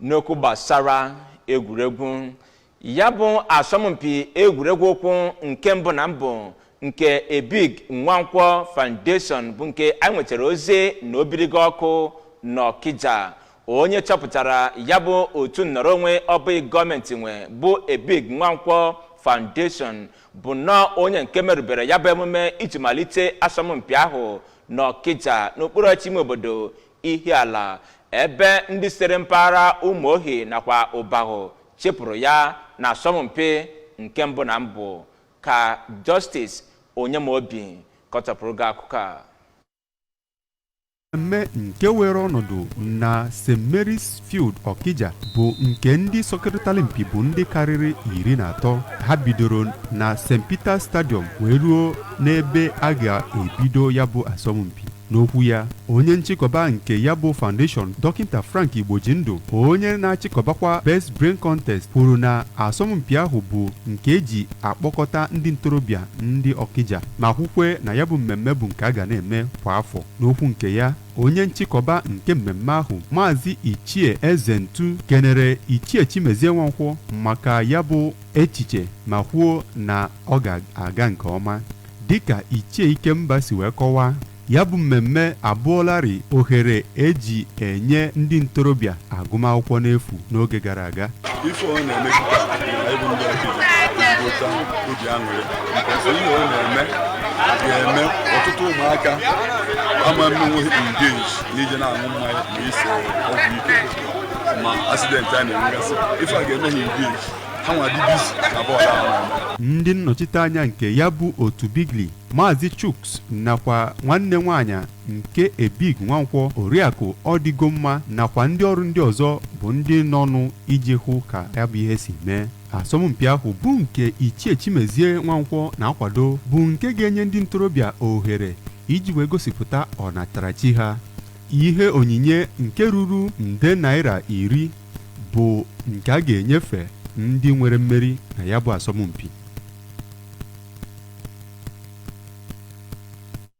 N'okwu gbasara egwuregwu, ya bụ asọmpi egwuregwu ụkwụ nke mbụ na mbụ nke Ebig Nwankwọ Foundation bụ nke anyị nwetara ozi na obirigo ọkụ n'Ọkịja. Onye chọpụtara ya bụ otu nnọrọ onwe ọbụghị gọọmenti nwe bụ Ebig Nwankwọ Foundation bụ nnọọ onye nke merubere ya bụ emume iji malite asọmpi ahụ n'Ọkịja n'okpuru ọchịchị ime obodo Ihiala, ebe ndị sitere mpaghara Ụmụohi nakwa Ụbahụ chịpụrụ ya na asọmpi nke mbụ na mbụ. Ka Justice Onyemobi kọtọpụrụ gị akụkọ a. Mmemme nke were ọnọdụ na St. Mary's Field, Okija, bụ nke ndị sọkọrịtara mpi bụ ndị karịrị 13. Ha bidoro na St. Peter's Stadium wee ruo n'ebe a ga-ebido ya bụ asọmpi. N'okwu ya, onye nchịkọba nke ya bụ foundation, Dọkịta Frank Igbojindụ, onye na-achịkọbakwa Best Brain Contest, kwuru na asọmpi ahụ bụ nke eji akpọkọta ndị ntorobịa ndị Okija, ma kwukwe na ya bụ mmemme bụ nke a ga na-eme kwa afọ. N'okwu nke ya, onye nchịkọba nke mmemme ahụ, Maazị Ichie Ezentu, kenere Ichie Chimezie Nwankwọ maka ya bụ echiche ma kwuo na ọ ga-aga nke ọma. Dịka Ichie Ikemba si wee kọwaa, ya bụ mmemme abụọlarị ohere eji enye ndị ntorobịa agụmakwụkwọ n'efu n'oge gara aga. Ife ọ na-eme kịta na ịbụ ndị Ọkịja ezigbo obi aṅụrị, because ihe ọ na-eme ga-eme ọtụtụ ụmụaka ama mmenwe engage n'ije na-aṅụ mmanya ma ise ọgwụ ike ma accident a na-enwegasị. Ife a ga-eme ha engage, ha nwa dị busy na bọọlụ ahụ na-eme. Ndị nnọchiteanya nke ya bụ otu Bigli, Maazị Chuks, nakwa nwanne nwaanyị nke Ebig Nwankwọ, Oriakụ Ọdịgomma, nakwa ndị ọrụ ndị ọzọ bụ ndị nọnụ iji hụ ka ya bụ ihe si mee. Asọmpi ahụ bụ nke Ichie Chimezie Nwankwọ na-akwado bụ nke ga-enye ndị ntorobịa ohere iji wee gosipụta ọnatarachi ha. Ihe onyinye nke ruru nde naira 10 bụ nke a ga-enyefe ndị nwere mmeri na ya bụ asọmpi.